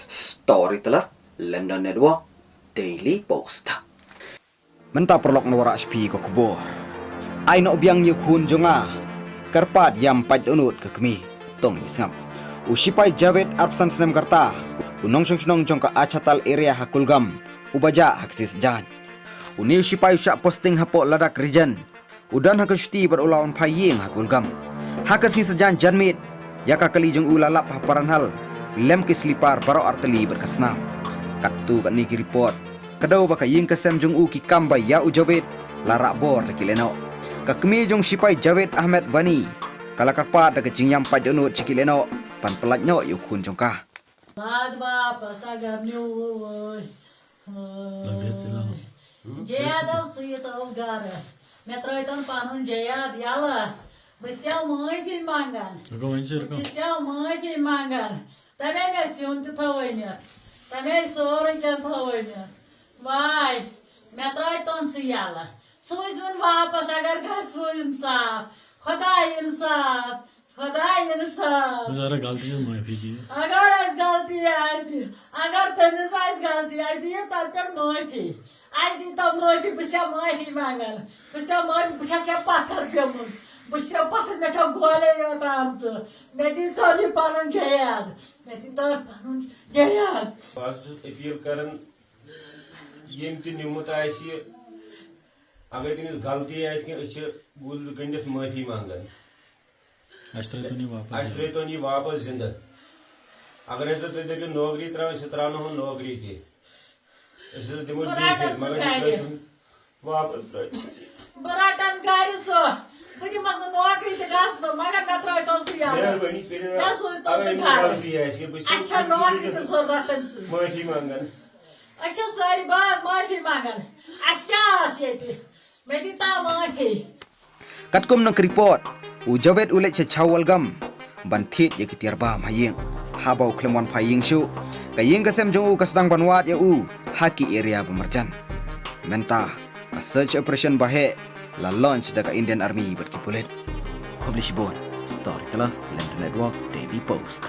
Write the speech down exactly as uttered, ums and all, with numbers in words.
Storyteller, London Network, Daily Post. Mynta paralok ngan wallam sha phi ka khubor. Ai noh biang ïa u khun jong nga. Kyrpad ïam pait dohnud ka kmie. Tang ïa sngap. U shipai Javed arphew san snem ka rta, u nongshong shnong jong ka Achatal area ha Kulgam, u ba jah ha ka sngi Saitjaiñ. Une u shipai u shah posting hapoh Ladakh Region. U don ha ka shuti bad u la wan phai ïing ha Kulgam. Ha ka sngi Saitjaiñ janmiet, ïa ka kali jong u la lap ha Paranhal, lem ki slipar baroh artylli bad ka snam. Katto katne ki report, ka daw ba ka ïing ka sem jong u ki kam ba ïa u Javed la rah bor da ki lehnoh. Ka kmie jong shipai Javed, Ahmed Wani, ka la kyrpad da ka jingïam pait dohnud sha ki lehnoh ban pyllait noh ïa u khun jong ka. Lad ba pa sagar nyu. Jaya dau tsi to gar. Metro iton panun jaya diala. Besiau mai phi mangan. Ruko, main se ruko. Besiau mai phi mangan. Tame me siun tu thawai nya. Tame sori kan thawai nya. Wai. Metro iton siala. Sui jun wa pa sagar ka sui insa. Khoda insa. Khoda insa. Zara galti se mai phi ji. Agar as galti as. Agar tane sa as galti as diye tar per mai phi. Ai di to noi phi, besiau mai phi mangan. Besiau mai phi, besiau siap pathar phi mus. Besiau pathar me chau guale yo tam se. Me di to ni panun jayad. Me di to panun jayad. Bas appeal karan yem tin nimut aisi. Agar tin is galti aisi ke usse gul gandis mai phi mangan. Ashtre to ni wapas. Ashtre to ni wapas zinda. Agar aisa te de nokri tra se tra no nokri te. Aisa te mo. Bora tan se kare. Wapas tra. Bora tan kare so. Budi mas nokri te gas no magar na tra to se ya. Meherbani kare. Na so to se kare. Acha nokri te so ratan se. Mai phi mangan. Acha sari ba mai phi mangan. Acha se te. Medita mai phi. Katkum nang report, u Javed u leit sha Chawalgam ban thied ïa ki tiar bam ha ïing. Haba u khlem wan phai ïing shuh, ka ïing ka sem jong u ka sdang ban wad ïa u ha ki area ba marjan. Mynta ka search operation ba heh la launch da ka Indian Army bad ki pulit. Khublei shibun. Storyteller, London Network, Daily Post.